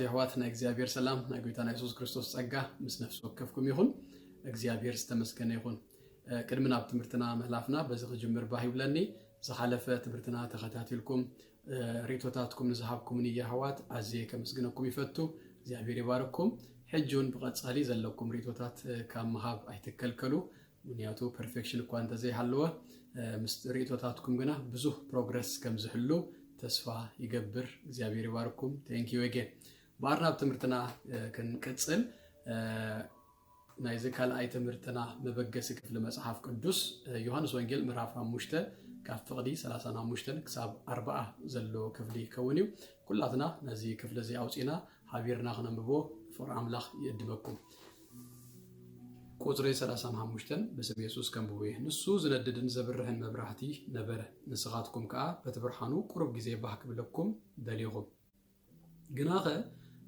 የሕዋት፣ ናይ እግዚኣብሔር ሰላም፣ ናይ ጎይታና የሱስ ክርስቶስ ጸጋ ምስ ነፍሲ ወከፍኩም ይኹን። እግዚኣብሔር ዝተመስገነ ይኹን። እ፣ ቅድሚ ናብ ትምህርትና ምህላፍና በዚ ክጅምር ባህ ይብለኒ። ዝሓለፈ ትምህርትና ተኸታቲልኩም፣ እ፣ ርእይቶታትኩም ንዝሃብኩምኒ የሕዋት ኣዝየ ከመስግነኩም ይፈቱ። እግዚኣብሔር ይባርኩም። ሕጂ እውን ብቐጻሊ ዘለኩም ርእይቶታት፣ እ፣ ካብ ምሃብ ኣይትከልከሉ። ምክንያቱ ፐርፌክሽን እኳ እንተዘይሃለወ፣ እ፣ ምስ ርእይቶታትኩም ግና ብዙህ ፕሮግረስ ከም ዝህሉ ተስፋ ይገብር። እግዚኣብሔር ይባርኩም። Thank you again። እምበኣር ናብ ትምህርትና፣ እ፣ ክንቅጽል፣ እ፣ ናይዚ ካልኣይ ትምህርትና መበገሲ ክፍሊ መጽሓፍ ቅዱስ፣ እ፣ ዮሃንስ ወንጌል ምዕራፍ ሓሙሽተ ካብ ፍቕዲ ሰላሳን ሓሙሽተን ክሳብ ኣርባዓ ዘሎ ክፍሊ ይከውን እዩ። ኩላትና ነዚ ክፍሊ እዚ ኣውጺና ሓቢርና ክነንብቦ ፍቕሪ ኣምላኽ ይእድመኩም። ቁጽሪ ሰላሳን ሓሙሽተን ብስም የሱስ ከንብቦ እየ። ንሱ ዝነድድን ዘብርህን መብራህቲ ነበረ። ንስኻትኩም ከኣ በቲ ብርሃኑ ቁሩብ ግዜ ባህ ክብለኩም ደሊኹም። ግናኸ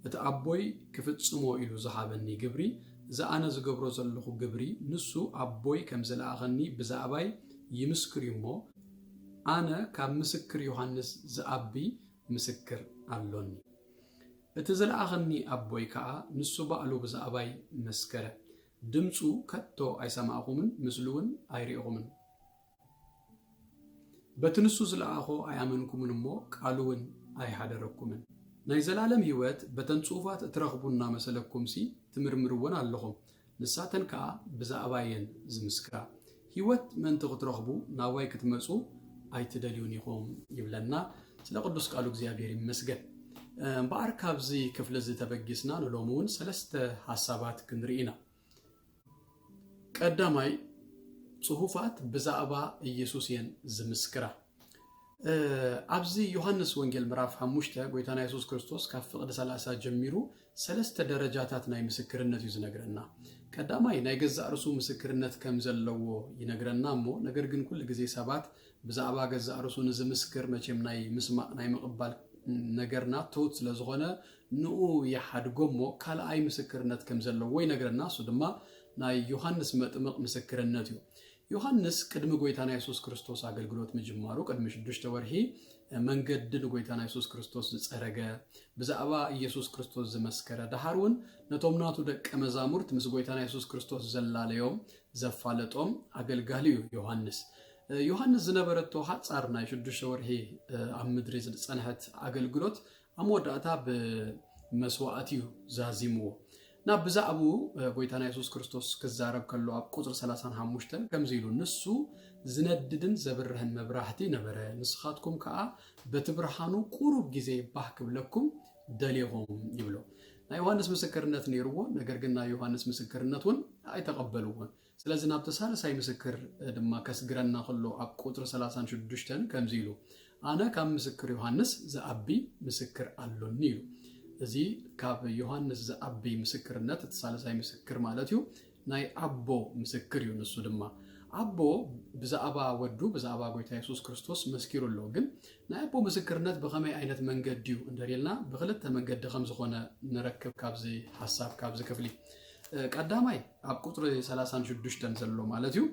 እቲ ኣቦይ ክፍጽሞ ኢሉ ዝሃበኒ ግብሪ፣ እዚ ኣነ ዝገብሮ ዘለኹ ግብሪ፣ ንሱ ኣቦይ ከም ዝለኣኸኒ ብዛዕባይ ይምስክር እዩ እሞ፣ ኣነ ካብ ምስክር ዮሃንስ ዝኣቢ ምስክር ኣሎኒ። እቲ ዝለኣኸኒ ኣቦይ ከኣ ንሱ ባዕሉ ብዛዕባይ መስከረ። ድምጹ ከቶ ኣይሰማዕኹምን፣ ምስሉ እውን ኣይርኢኹምን። በቲ ንሱ ዝለኣኾ ኣይኣመንኩምን እሞ፣ ቃሉ እውን ኣይሓደረኩምን። ናይ ዘላለም ህይወት በተን ጽሑፋት እትረኽቡ እናመሰለኩምሲ ትምርምርወን ኣለኹም። ንሳተን ከኣ ብዛዕባየን ዝምስክራ። ህይወት ምእንቲ ክትረኽቡ ናባይ ክትመጹ ኣይትደልዩን ኢኹም ይብለና። ስለ ቅዱስ ቃሉ እግዚኣብሔር ይመስገን። እምበኣር ካብዚ ክፍሊ እዚ ተበጊስና ንሎሚ እውን ሰለስተ ሓሳባት ክንርኢ ኢና። ቀዳማይ፣ ጽሑፋት ብዛዕባ ኢየሱስ እየን ዝምስክራ። እ፣ ኣብዚ ዮሃንስ ወንጌል ምዕራፍ ሓሙሽተ ጎይታና የሱስ ክርስቶስ ካብ ፍቕዲ ሰላሳ ጀሚሩ ሰለስተ ደረጃታት ናይ ምስክርነት እዩ ዝነግረና። ቀዳማይ ናይ ገዛእ ርእሱ ምስክርነት ከም ዘለዎ ይነግረና እሞ፣ ነገር ግን ኩሉ ግዜ ሰባት ብዛዕባ ገዛእ ርእሱ ንዝምስክር መቸም ናይ ምስማዕ ናይ ምቕባል ነገርና ትሑት ስለ ዝኾነ ንኡ ይሓድጎ እሞ ካልኣይ ምስክርነት ከም ዘለዎ ይነግረና። እሱ ድማ ናይ ዮሃንስ መጥምቕ ምስክርነት እዩ። ዮሃንስ ቅድሚ ጎይታና የሱስ ክርስቶስ ኣገልግሎት ምጅማሩ ቅድሚ ሽዱሽተ ወርሒ መንገዲ ንጎይታና የሱስ ክርስቶስ ዝጸረገ፣ ብዛዕባ ኢየሱስ ክርስቶስ ዝመስከረ፣ ደሓር እውን ነቶም ናቱ ደቀ መዛሙርት ምስ ጎይታና የሱስ ክርስቶስ ዘላለዮም ዘፋለጦም ኣገልጋሊ እዩ ዮሃንስ። ዮሃንስ ዝነበረቶ ሓጻር ናይ ሽዱሽተ ወርሒ ኣብ ምድሪ ዝጸንሐት ኣገልግሎት ኣብ መወዳእታ ብመስዋእቲ እዩ ዛዚምዎ። ናብ ብዛዕባኡ ጎይታና የሱስ ክርስቶስ ክዛረብ ከሎ ኣብ ቁጽሪ ሰላሳን ሓሙሽተን ከምዚ ኢሉ፣ ንሱ ዝነድድን ዘብርህን መብራህቲ ነበረ፣ ንስኻትኩም ከኣ በቲ ብርሃኑ ቁሩብ ግዜ ባህ ክብለኩም ደሊኹም ይብሎ። ናይ ዮሃንስ ምስክርነት ነይርዎ፣ ነገር ግን ናይ ዮሃንስ ምስክርነት እውን ኣይተቐበልዎን። ስለዚ ናብቲ ሳልሳይ ምስክር ድማ ከስግረና ከሎ ኣብ ቁጽሪ ሰላሳን ሽዱሽተን ከምዚ ኢሉ፣ ኣነ ካብ ምስክር ዮሃንስ ዝኣቢ ምስክር ኣሎኒ ኢሉ። እዚ ካብ ዮሃንስ ዝኣቢ ምስክርነት እቲ ሳልሳይ ምስክር ማለት እዩ፣ ናይ ኣቦ ምስክር እዩ። ንሱ ድማ ኣቦ ብዛዕባ ወዱ ብዛዕባ ጎይታ የሱስ ክርስቶስ መስኪሩ ኣሎ። ግን ናይ ኣቦ ምስክርነት ብኸመይ ዓይነት መንገዲ እዩ እንተሪልና ብክልተ መንገዲ ከም ዝኾነ ንረክብ ካብዚ ሓሳብ ካብዚ ክፍሊ። ቀዳማይ ኣብ ቁጽሪ ሰላሳን ሽዱሽተን ዘሎ ማለት እዩ።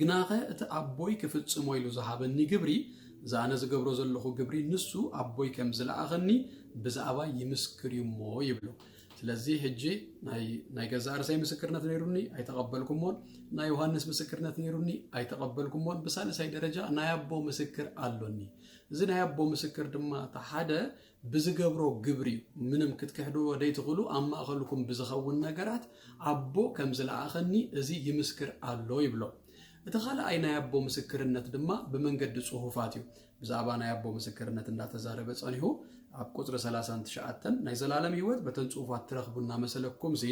ግናኸ እቲ ኣቦይ ክፍጽሞ ኢሉ ዝሃበኒ ግብሪ፣ እዚ ኣነ ዝገብሮ ዘለኹ ግብሪ ንሱ ኣቦይ ከም ዝለኣኸኒ ብዛዕባ ይምስክር እዩ እሞ ይብሎ። ስለዚ ሕጂ ናይ ናይ ገዛእ ርእሰይ ምስክርነት ነይሩኒ ኣይተቐበልኩሞን፣ ናይ ዮሃንስ ምስክርነት ነይሩኒ ኣይተቐበልኩሞን፣ ብሳልሳይ ደረጃ ናይ ኣቦ ምስክር ኣሎኒ። እዚ ናይ ኣቦ ምስክር ድማ እቲ ሓደ ብዝገብሮ ግብሪ እዩ። ምንም ክትክሕድዎ ዘይትኽእሉ ኣብ ማእኸልኩም ብዝኸውን ነገራት ኣቦ ከም ዝለኣኸኒ እዚ ይምስክር ኣሎ ይብሎ። እቲ ካልኣይ ናይ ኣቦ ምስክርነት ድማ ብመንገዲ ጽሑፋት እዩ። ብዛዕባ ናይ ኣቦ ምስክርነት እንዳተዛረበ ጸኒሑ ኣብ ቁጽሪ ሰላሳን ትሽዓተን ናይ ዘላለም ህይወት በተን ጽሑፋት ትረኽቡ እናመሰለኩም እዚ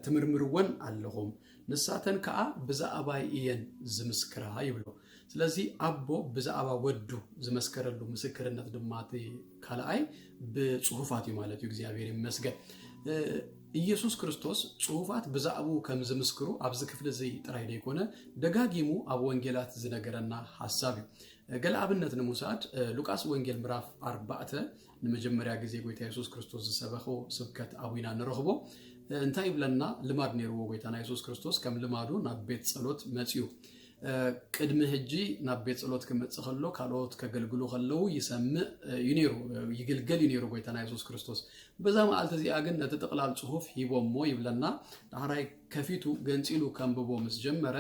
ትምርምርወን ኣለኹም፣ ንሳተን ከኣ ብዛዕባይ እየን ዝምስክራ ይብሎ። ስለዚ ኣቦ ብዛዕባ ወዱ ዝመስከረሉ ምስክርነት ድማ እቲ ካልኣይ ብጽሑፋት እዩ ማለት እዩ። እግዚኣብሔር ይመስገን። ኢየሱስ ክርስቶስ ጽሑፋት ብዛዕባኡ ከም ዝምስክሩ ኣብዚ ክፍሊ እዚ ጥራይ ዘይኮነ ደጋጊሙ ኣብ ወንጌላት ዝነገረና ሓሳብ እዩ። ገለ ኣብነት ንምውሳድ ሉቃስ ወንጌል ምዕራፍ ኣርባዕተ ንመጀመርያ ግዜ ጎይታ የሱስ ክርስቶስ ዝሰበኾ ስብከት ኣብና ንረኽቦ። እንታይ ይብለና? ልማድ ነይርዎ ጎይታና የሱስ ክርስቶስ ከም ልማዱ ናብ ቤት ጸሎት መጺኡ። ቅድሚ ሕጂ ናብ ቤት ጸሎት ክመጽእ ከሎ፣ ካልኦት ከገልግሉ ከለዉ ይሰምዕ እዩ ነይሩ፣ ይግልገል እዩ ነይሩ ጎይታና የሱስ ክርስቶስ። በዛ መዓልቲ እዚኣ ግን ነቲ ጥቕላል ጽሑፍ ሂቦሞ ይብለና። ዳሕራይ ከፊቱ ገንጺሉ ከንብቦ ምስ ጀመረ፣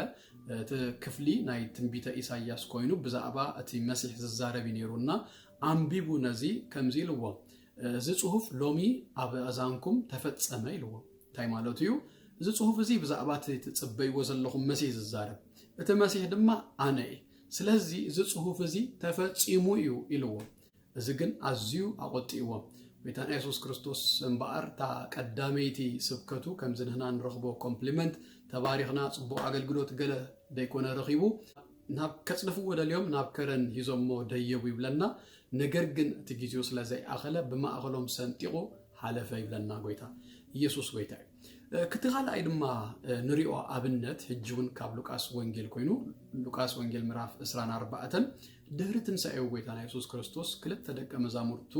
እቲ ክፍሊ ናይ ትንቢተ ኢሳይያስ ኮይኑ ብዛዕባ እቲ መሲሕ ዝዛረብ እዩ ነይሩ እና ኣንቢቡ ነዚ ከምዚ ኢልዎ፣ እዚ ጽሑፍ ሎሚ ኣብ ኣእዛንኩም ተፈጸመ ኢልዎ። እንታይ ማለቱ እዩ? እዚ ጽሑፍ እዚ ብዛዕባ እቲ ትጽበይዎ ዘለኹም መሲህ ዝዛረብ፣ እቲ መሲህ ድማ ኣነ እየ። ስለዚ እዚ ጽሑፍ እዚ ተፈጺሙ እዩ ኢልዎም። እዚ ግን ኣዝዩ ኣቖጢእዎም። ጎይታና የሱስ ክርስቶስ እምበኣር እታ ቀዳመይቲ ስብከቱ ከምዚ ንህና ንረኽቦ ኮምፕሊመንት፣ ተባሪኽና፣ ጽቡቕ ኣገልግሎት ገለ ደይኮነ ረኺቡ፣ ናብ ከጽድፍዎ ደልዮም ናብ ከረን ሂዞሞ ደየቡ ይብለና። ነገር ግን እቲ ግዜኡ ስለ ዘይኣኸለ ብማእኸሎም ሰንጢቑ ሓለፈ ይብለና ጎይታ። ኢየሱስ ጎይታ እዩ። እቲ ካልኣይ ድማ ንሪኦ ኣብነት ሕጂ እውን ካብ ሉቃስ ወንጌል ኮይኑ፣ ሉቃስ ወንጌል ምዕራፍ ዕስራን ኣርባዕተን፣ ድሕሪ ትንሳኤው ጎይታና የሱስ ክርስቶስ ክልተ ደቀ መዛሙርቱ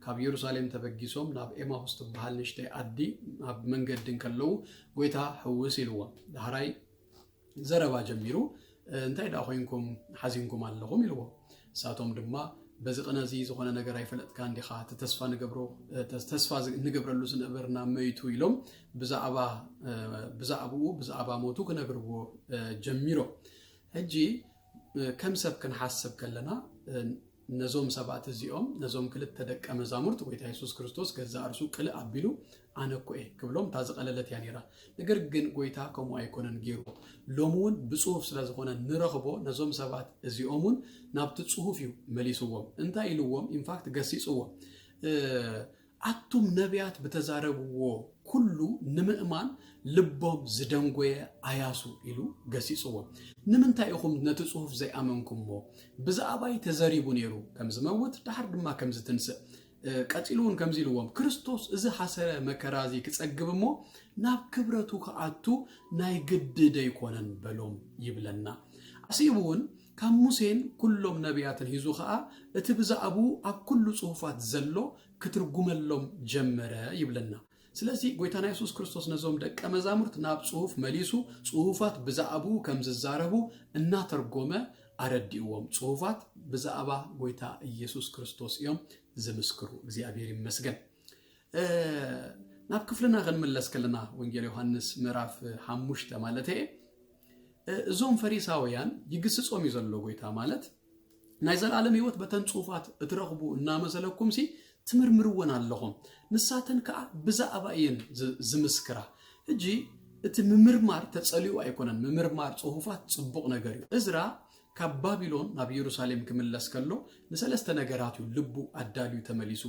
ካብ የሩሳሌም ተበጊሶም ናብ ኤማሁስ ትበሃል ንእሽተይ ዓዲ ኣብ መንገዲ እንከለዉ ጎይታ ሕውስ ኢልዎም። ዳሕራይ ዘረባ ጀሚሩ፣ እንታይ ደኣ ኮይንኩም ሓዚንኩም ኣለኹም ኢልዎም። ንሳቶም ድማ በዚ ቅነ እዚ ዝኾነ ነገር ኣይፈለጥካን ዲኻ? እቲ ተስፋ ንገብሮ፣ ተስፋ ንገብረሉ ዝነበርና መይቱ ኢሎም ብዛዕባ ብዛዕባኡ ብዛዕባ ሞቱ ክነግርዎ ጀሚሮም። ሕጂ ከም ሰብ ክንሓስብ ከለና ነዞም ሰባት እዚኦም ነዞም ክልተ ደቀ መዛሙርት ጎይታ የሱስ ክርስቶስ ገዛእ ርእሱ ቅልእ ኣቢሉ ኣነ እኮ እየ ክብሎም እታ ዝቐለለት እያ ነይራ። ነገር ግን ጎይታ ከምኡ ኣይኮነን ገይሩ። ሎሚ እውን ብጽሑፍ ስለ ዝኾነ ንረኽቦ ነዞም ሰባት እዚኦም እውን ናብቲ ጽሑፍ እዩ መሊስዎም። እንታይ ኢልዎም? ኢንፋክት ገሲጽዎም። ኣቱም ነቢያት ብተዛረብዎ ኩሉ ንምእማን ልቦም ዝደንጎየ ኣያሱ ኢሉ ገሲጽዎም። ንምንታይ ኢኹም ነቲ ጽሑፍ ዘይኣመንኩምዎ? ብዛዕባይ ተዘሪቡ ነይሩ ከም ዝመውት ድሓር ድማ ከም ዝትንስእ። ቀጺሉ እውን ከምዚ ኢልዎም፣ ክርስቶስ እዚ ሓሰረ መከራ እዚ ክጸግብ እሞ ናብ ክብረቱ ክኣቱ ናይ ግዲ ደይኮነን በሎም ይብለና። ኣስዒቡ እውን ካብ ሙሴን ኩሎም ነቢያትን ሂዙ ኸኣ እቲ ብዛዕባኡ ኣብ ኩሉ ጽሑፋት ዘሎ ክትርጉመሎም ጀመረ ይብለና። ስለዚ ጎይታና የሱስ ክርስቶስ ነዞም ደቀ መዛሙርት ናብ ጽሑፍ መሊሱ ጽሑፋት ብዛዕባኡ ከም ዝዛረቡ እናተርጎመ ኣረዲእዎም። ጽሑፋት ብዛዕባ ጎይታ ኢየሱስ ክርስቶስ እዮም ዝምስክሩ። እግዚኣብሔር ይመስገን። ናብ ክፍልና ክንምለስ ከለና ወንጌል ዮሃንስ ምዕራፍ ሓሙሽተ ማለት እየ፣ እዞም ፈሪሳውያን ይግስጾም እዩ ዘሎ ጎይታ ማለት ናይ ዘላለም ህይወት በተን ጽሑፋት እትረኽቡ እናመሰለኩም ሲ ትምርምርወን ኣለኹም። ንሳተን ከኣ ብዛዕባ እየን ዝምስክራ። ሕጂ እቲ ምምርማር ተጸሊኡ ኣይኮነን። ምምርማር ጽሑፋት ጽቡቕ ነገር እዩ። እዝራ ካብ ባቢሎን ናብ ኢየሩሳሌም ክምለስ ከሎ ንሰለስተ ነገራት እዩ ልቡ ኣዳልዩ ተመሊሱ።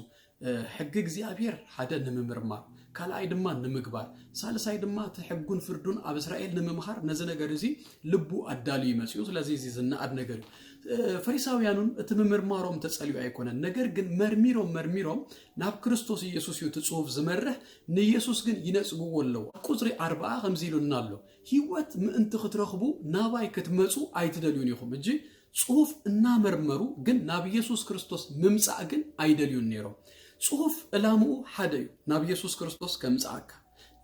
ሕጊ እግዚኣብሔር ሓደ ንምምርማር፣ ካልኣይ ድማ ንምግባር፣ ሳልሳይ ድማ እቲ ሕጉን ፍርዱን ኣብ እስራኤል ንምምሃር ነዚ ነገር እዚ ልቡ ኣዳልዩ ይመጽኡ። ስለዚ እዚ ዝነኣድ ነገር እዩ። ፈሪሳውያኑን እቲ ምምርማሮም ተጸልዩ ኣይኮነን። ነገር ግን መርሚሮም መርሚሮም ናብ ክርስቶስ ኢየሱስ እዩ እቲ ጽሑፍ ዝመርሕ። ንኢየሱስ ግን ይነጽግዎ ኣለዉ። ኣብ ቁጽሪ ኣርባዓ ከምዚ ኢሉና ኣሎ፣ ህይወት ምእንቲ ክትረኽቡ ናባይ ክትመጹ ኣይትደልዩን ኢኹም። እጂ ጽሑፍ እናመርመሩ ግን ናብ ኢየሱስ ክርስቶስ ምምጻእ ግን ኣይደልዩን ነይሮም። ጽሑፍ ዕላምኡ ሓደ እዩ፣ ናብ ኢየሱስ ክርስቶስ ከምጽኣካ፣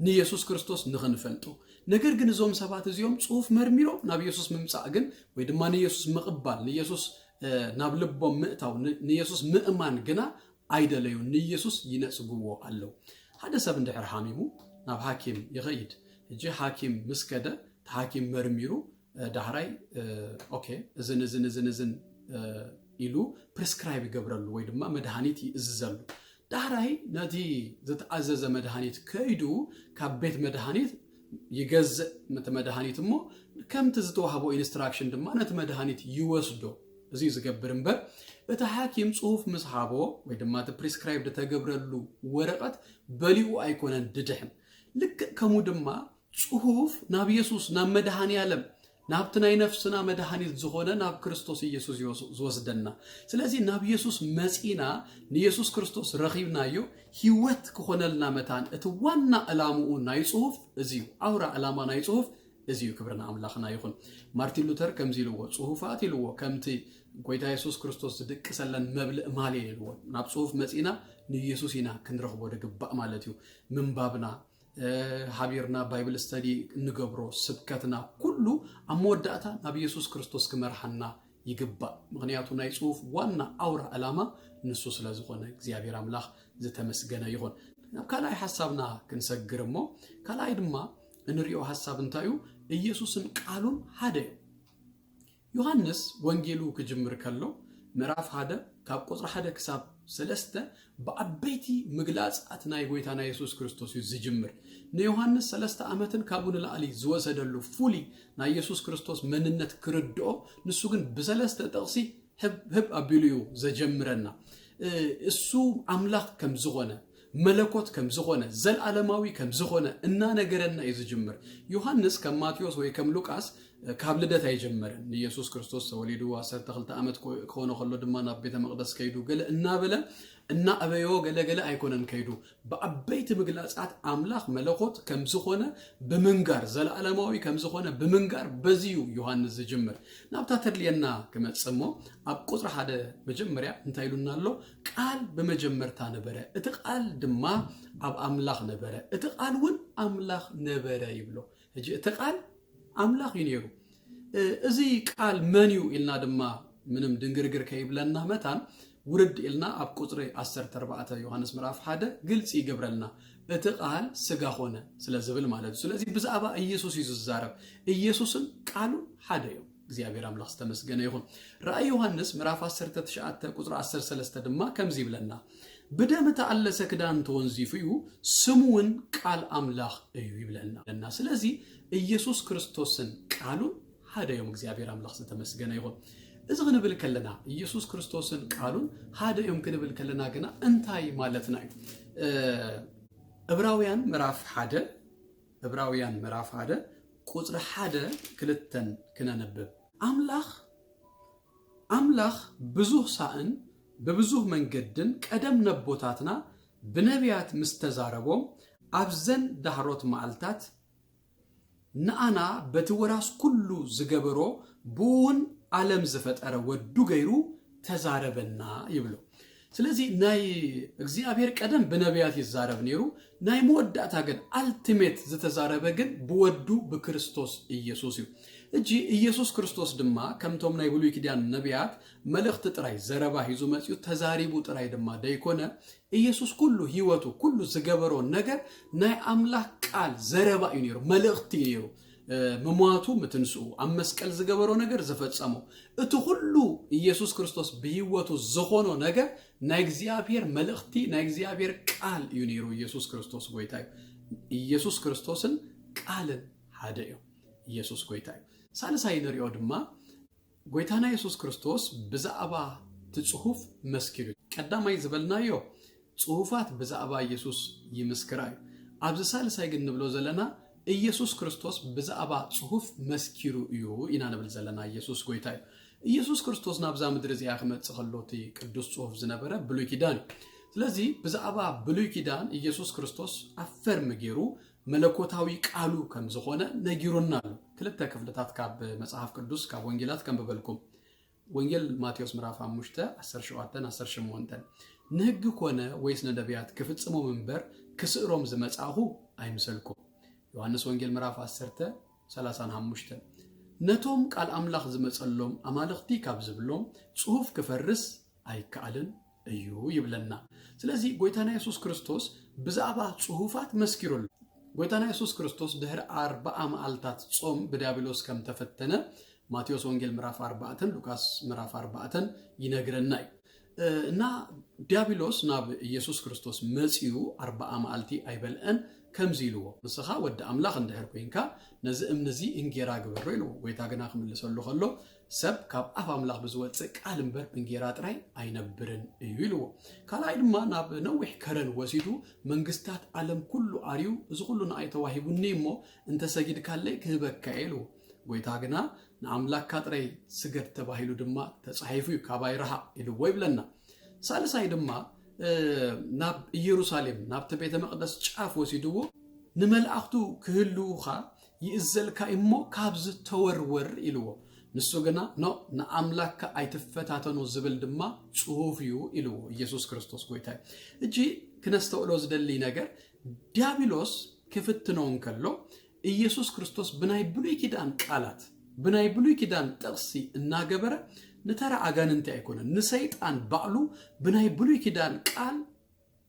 ንኢየሱስ ክርስቶስ ንኽንፈልጦ። ነገር ግን እዞም ሰባት እዚኦም ጽሑፍ መርሚሮም ናብ ኢየሱስ ምምጻእ ግን ወይ ድማ ንኢየሱስ ምቕባል፣ ንኢየሱስ ናብ ልቦም ምእታው፣ ንኢየሱስ ምእማን ግና ኣይደለዩን። ንኢየሱስ ይነጽግዎ ኣለዉ። ሓደ ሰብ እንድሕር ሓሚሙ ናብ ሓኪም ይኸይድ። ሕጂ ሓኪም ምስ ከደ እቲ ሓኪም መርሚሩ ዳሕራይ ኦኬ እዝን እዝን እዝን እዝን ኢሉ ፕሪስክራይብ ይገብረሉ ወይ ድማ መድሃኒት ይእዝዘሉ። ዳሕራይ ነቲ ዝተኣዘዘ መድሃኒት ከይዱ ካብ ቤት መድሃኒት ይገዝእ ነቲ መድሃኒት እሞ ከምቲ ዝተዋህቦ ኢንስትራክሽን ድማ ነቲ መድሃኒት ይወስዶ። እዚ ዝገብር እምበር እቲ ሓኪም ጽሑፍ ምስ ሃቦ ወይ ድማ እቲ ፕሪስክራይብ ዝተገብረሉ ወረቐት በሊኡ ኣይኮነን ድድሕን። ልክእ ከምኡ ድማ ጽሑፍ ናብ የሱስ ናብ መድሃኒ ኣለም ናብቲ ናይ ነፍስና መድሃኒት ዝኾነ ናብ ክርስቶስ ኢየሱስ ዝወስደና። ስለዚ ናብ የሱስ መጺና ንየሱስ ክርስቶስ ረኺብናዮ ህይወት ክኾነልና መታን እቲ ዋና ዕላምኡ ናይ ጽሑፍ እዚ እዩ። ኣውራ ዕላማ ናይ ጽሑፍ እዚ እዩ። ክብሪ ንኣምላኽና ይኹን። ማርቲን ሉተር ከምዚ ኢልዎ፣ ጽሑፋት ኢልዎ ከምቲ ጎይታ የሱስ ክርስቶስ ዝድቅሰለን መብልእ ማል እየን ኢልዎ። ናብ ጽሑፍ መጺና ንየሱስ ኢና ክንረኽቦ ድግባእ ማለት እዩ። ምንባብና እ፣ ሓቢርና ባይብል ስተዲ እንገብሮ፣ ስብከትና ኩሉ ኣብ መወዳእታ ናብ ኢየሱስ ክርስቶስ ክመርሓና ይግባእ። ምኽንያቱ ናይ ጽሑፍ ዋና ኣውራ ዕላማ ንሱ ስለ ዝኾነ እግዚኣብሔር ኣምላኽ ዝተመስገነ ይኹን። ናብ ካልኣይ ሓሳብና ክንሰግር እሞ፣ ካልኣይ ድማ እንሪኦ ሓሳብ እንታይ እዩ? ኢየሱስን ቃሉን ሓደ እዩ። ዮሃንስ ወንጌሉ ክጅምር ከሎ ምዕራፍ ሓደ ካብ ቁጽሪ ሓደ ክሳብ ሰለስተ ብዓበይቲ ምግላጻት ናይ ጎይታና የሱስ ክርስቶስ እዩ ዝጅምር። ንዮሃንስ ሰለስተ ዓመትን ካብኡ ንላዕሊ ዝወሰደሉ ፍሉይ ናይ የሱስ ክርስቶስ መንነት ክርድኦ፣ ንሱ ግን ብሰለስተ ጥቕሲ ህብ ህብ ኣቢሉ እዩ ዘጀምረና። እ፣ እሱ ኣምላኽ ከም ዝኾነ፣ መለኮት ከም ዝኾነ፣ ዘልኣለማዊ ከም ዝኾነ እናነገረና እዩ ዝጅምር። ዮሃንስ ከም ማቴዎስ ወይ ከም ሉቃስ፣ እ፣ ካብ ልደት ኣይጀመረን። ንየሱስ ክርስቶስ ተወሊዱ ዓሰርተ ክልተ ዓመት ኮ-፣ ክኾኖ ከሎ ድማ ናብ ቤተ መቕደስ ከይዱ ገለ እናበለ እናኣበዮ ገለ ገለ ኣይኮነን ከይዱ። ብዓበይቲ ምግላጻት ኣምላኽ መለኮት ከም ዝኾነ ብምንጋር፣ ዘልኣለማዊ ከም ዝኾነ ብምንጋር በዚ እዩ ዮሃንስ ዝጅምር። ናብታ ተድልየና ክመጽእ እሞ፣ ኣብ ቁጽሪ ሓደ መጀመርያ እንታይ ኢሉና ኣሎ? "ቃል ብመጀመርታ ነበረ፣ እቲ ቃል ድማ ኣብ ኣምላኽ ነበረ፣ እቲ ቃል እውን ኣምላኽ ነበረ" ይብሎ። ሕጂ እቲ ቃል ኣምላኽ እዩ ነይሩ። እ፣ እዚ ቃል መን እዩ ኢልና ድማ ምንም ድንግርግር ከይብለና መታን ውርድ ኢልና ኣብ ቁጽሪ ዓሰርተ ኣርባዕተ ዮሃንስ ምዕራፍ ሓደ ግልጺ ይገብረልና። "እቲ ቃል ስጋ ኾነ" ስለ ዝብል ማለት እዩ። ስለዚ ብዛዕባ ኢየሱስ እዩ ዝዛረብ። ኢየሱስን ቃሉን ሓደ እዮም። እግዚኣብሔር ኣምላኽ ዝተመስገነ ይኹን። ራእይ ዮሃንስ ምዕራፍ ዓሰርተ ትሽዓተ ቁጽሪ ዓሰርተ ሰለስተ ድማ ከምዚ ይብለና፣ "ብደም እተኣለሰ ክዳን ተወንዚፉ እዩ፣ ስሙ እውን ቃል ኣምላኽ እዩ" ይብለና። ስለዚ ኢየሱስ ክርስቶስን ቃሉን ሓደ እዮም። እግዚኣብሔር ኣምላኽ ዝተመስገነ ይኹን። እዚ ክንብል ከለና፣ ኢየሱስ ክርስቶስን ቃሉን ሓደ እዮም ክንብል ከለና ግና እንታይ ማለትና እዩ? እ፣ ዕብራውያን ምዕራፍ ሓደ፣ ዕብራውያን ምዕራፍ ሓደ ቁጽሪ ሓደ ክልተን ክነንብብ። ኣምላኽ፣ ኣምላኽ ብዙህ ሳእን ብብዙህ መንገድን ቀደም ነቦታትና ብነቢያት ምስ ተዛረቦም ኣብዘን ዳህሮት መዓልታት ንኣና በቲ ወራስ ኩሉ ዝገበሮ ብእውን ዓለም ዝፈጠረ ወዱ ገይሩ ተዛረበና ይብሎ። ስለዚ ናይ እግዚኣብሔር ቀደም ብነቢያት ይዛረብ ነይሩ። ናይ መወዳእታ ግን ኣልቲሜት ዝተዛረበ ግን ብወዱ ብክርስቶስ ኢየሱስ እዩ። እጂ ኢየሱስ ክርስቶስ ድማ ከምቶም ናይ ብሉይ ኪዳን ነቢያት መልእኽቲ ጥራይ ዘረባ ሒዙ መጺኡ ተዛሪቡ ጥራይ ድማ ደይኮነ፣ ኢየሱስ ኩሉ ህይወቱ ኩሉ ዝገበሮ ነገር ናይ ኣምላኽ ቃል ዘረባ እዩ ነይሩ፣ መልእኽቲ እዩ ነይሩ። እ፣ ምሟቱ ምትንስኡ፣ ኣብ መስቀል ዝገበሮ ነገር ዝፈጸሞ፣ እቲ ኩሉ ኢየሱስ ክርስቶስ ብህይወቱ ዝኾኖ ነገር ናይ እግዚኣብሔር መልእኽቲ፣ ናይ እግዚኣብሔር ቃል እዩ ነይሩ። ኢየሱስ ክርስቶስ ጎይታ እዩ። ኢየሱስ ክርስቶስን ቃልን ሓደ እዩ። ኢየሱስ ጎይታ እዩ። ሳልሳይ ንሪኦ ድማ ጎይታና የሱስ ክርስቶስ ብዛዕባ እቲ ጽሑፍ መስኪሩ እዩ። ቀዳማይ ዝበልናዮ ጽሑፋት ብዛዕባ ኢየሱስ ይምስክራ እዩ። ኣብዚ ሳልሳይ ግን ንብሎ ዘለና ኢየሱስ ክርስቶስ ብዛዕባ ጽሑፍ መስኪሩ እዩ ኢና ንብል ዘለና። ኢየሱስ ጎይታ እዩ። ኢየሱስ ክርስቶስ ናብዛ ምድሪ እዚኣ ክመጽእ ከሎ እቲ ቅዱስ ጽሑፍ ዝነበረ ብሉይ ኪዳን እዩ። ስለዚ ብዛዕባ ብሉይ ኪዳን ኢየሱስ ክርስቶስ ኣፈርም ገይሩ መለኮታዊ ቃሉ ከም ዝኾነ ነጊሩና ኣሎ። ክልተ ክፍልታት ካብ መጽሓፍ ቅዱስ፣ ካብ ወንጌላት ከንብበልኩም። ወንጌል ማቴዎስ ምዕራፍ ሓሙሽተ፣ ዓሰርተ ሸውዓተን ዓሰርተ ሸሞንተን፣ "ንህጊ ኮነ ወይስ ንነቢያት ክፍጽሞም እምበር ክስእሮም ዝመጻእኹ ኣይምሰልኩም።" ዮሃንስ ወንጌል ምዕራፍ ዓሰርተ፣ ሰላሳን ሓሙሽተን፣ "ነቶም ቃል ኣምላኽ ዝመጸሎም ኣማልኽቲ ካብ ዝብሎም ጽሑፍ ክፈርስ ኣይከኣልን እዩ" ይብለና። ስለዚ ጎይታና የሱስ ክርስቶስ ብዛዕባ ጽሑፋት መስኪሩሉ። ጎይታና የሱስ ክርስቶስ ድሕሪ ኣርብዓ መዓልታት ጾም ብዲያብሎስ ከም ተፈተነ ማቴዎስ ወንጌል ምዕራፍ ኣርባዕተን ሉቃስ ምዕራፍ ኣርባዕተን ይነግረና እዩ። እ፣ እና ዲያብሎስ ናብ ኢየሱስ ክርስቶስ መጺኡ ኣርብዓ መዓልቲ ኣይበልዐን፣ ከምዚ ኢልዎ፣ "ንስኻ ወዲ ኣምላኽ እንድሕር ኮይንካ፣ ነዚ እምኒ እዚ እንጌራ ግበሮ" ኢልዎ። ጎይታ ግና ክምልሰሉ ከሎ፣ "ሰብ ካብ ኣፍ ኣምላኽ ብዝወጽእ ቃል እምበር ብእንጌራ ጥራይ ኣይነብርን እዩ" ኢልዎ። ካልኣይ ድማ ናብ ነዊሕ ከረን ወሲዱ፣ "መንግስታት ዓለም ኩሉ ኣርዩ፣ እዚ ኩሉ ንኣይ ተዋሂቡኒ እሞ፣ እንተሰጊድካለይ ክህበካ እየ" ኢልዎ። ጎይታ ግና፣ "ንኣምላክካ ጥራይ ስገድ ተባሂሉ ድማ ተጻሒፉ እዩ፣ ካባይ ረሓቕ" ኢልዎ ይብለና። ሳልሳይ ድማ፣ እ፣ ናብ ኢየሩሳሌም፣ ናብቲ ቤተ መቕደስ ጫፍ ወሲድዎ፣ "ንመላእኽቱ ክህልዉኻ ይእዘልካ እሞ ካብዚ ተወርወር" ኢልዎ። ንሱ ግና፣ "ኖ፣ ንኣምላክካ ኣይትፈታተኖ ዝብል ድማ ጽሑፍ እዩ" ኢልዎ። ኢየሱስ ክርስቶስ ጎይታ እዩ። እጂ ክነስተውዕሎ ዝደሊ ነገር፣ ዲያብሎስ ክፍትኖ እንከሎ፣ ኢየሱስ ክርስቶስ ብናይ ብሉይ ኪዳን ቃላት፣ ብናይ ብሉይ ኪዳን ጥቕሲ እናገበረ ንተራ ኣጋንንቲ ኣይኮነን፣ ንሰይጣን ባዕሉ ብናይ ብሉይ ኪዳን ቃል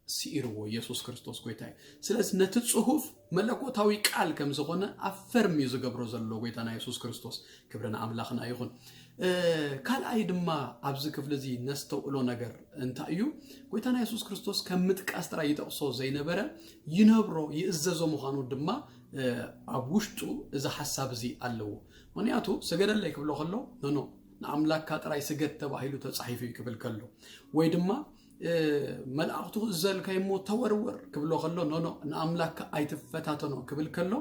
ስኢርዎ ኢየሱስ ክርስቶስ ጎይታ እዩ። ስለዚ ነቲ ጽሑፍ መለኮታዊ ቃል ከም ዝኾነ ኣፈርም እዩ ዝገብሮ ዘሎ ጎይታና ኢየሱስ ክርስቶስ። ክብሪ ንኣምላኽና ይኹን። ካልኣይ ድማ ኣብዚ ክፍሊ እዚ ነስተውዕሎ ነገር እንታይ እዩ? ጎይታና የሱስ ክርስቶስ ከም ምጥቃስ ጥራይ ይጠቕሶ ዘይነበረ፣ ይነብሮ ይእዘዞ ምዃኑ ድማ ኣብ ውሽጡ እዚ ሓሳብ እዚ ኣለዎ። ምኽንያቱ ስገደለይ ክብሎ ከሎ፣ ኖኖ፣ ንኣምላካ ጥራይ ስገድ ተባሂሉ ተጻሒፉ እዩ ክብል ከሎ፣ ወይ ድማ መላእኽቱ ክእዘዘልካ እሞ ተወርወር ክብሎ ከሎ፣ ኖኖ፣ ንኣምላካ ኣይትፈታተኖ ክብል ከሎ፣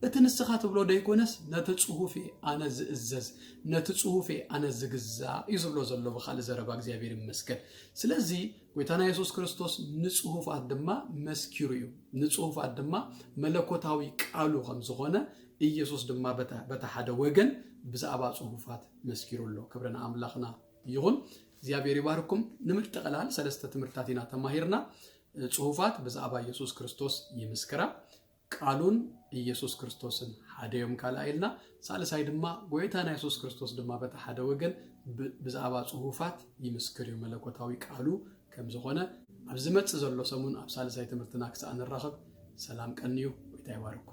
እቲ ንስኻ ትብሎ ደይኮነስ ነቲ ጽሑፍ እየ ኣነ ዝእዘዝ፣ ነቲ ጽሑፍ እየ ኣነ ዝግዛእ እዩ ዝብሎ ዘሎ ብኻልእ ዘረባ። እግዚኣብሔር ይመስገን። ስለዚ ጎይታና የሱስ ክርስቶስ ንጽሑፋት ድማ መስኪሩ እዩ። ንጽሑፋት ድማ መለኮታዊ ቃሉ ከም ዝኾነ ኢየሱስ ድማ በታ ሓደ ወገን ብዛዕባ ጽሑፋት መስኪሩ ኣሎ። ክብሪ ንኣምላኽና ይኹን። እግዚኣብሔር ይባርኩም። ንምጥቕላል ሰለስተ ትምህርትታት ኢና ተማሂርና። ጽሑፋት ብዛዕባ ኢየሱስ ክርስቶስ ይምስክራ፣ ቃሉን ኢየሱስ ክርስቶስን ሓደ እዮም ካልኣ ኢልና። ሳልሳይ ድማ ጎይታና የሱስ ክርስቶስ ድማ በቲ ሓደ ወገን ብዛዕባ ጽሑፋት ይምስክር እዩ፣ መለኮታዊ ቃሉ ከም ዝኾነ። ኣብ ዝመጽእ ዘሎ ሰሙን ኣብ ሳልሳይ ትምህርትና ክሳዕ ንራኸብ ሰላም ቀንዩ። ጎይታ ይባርኩም።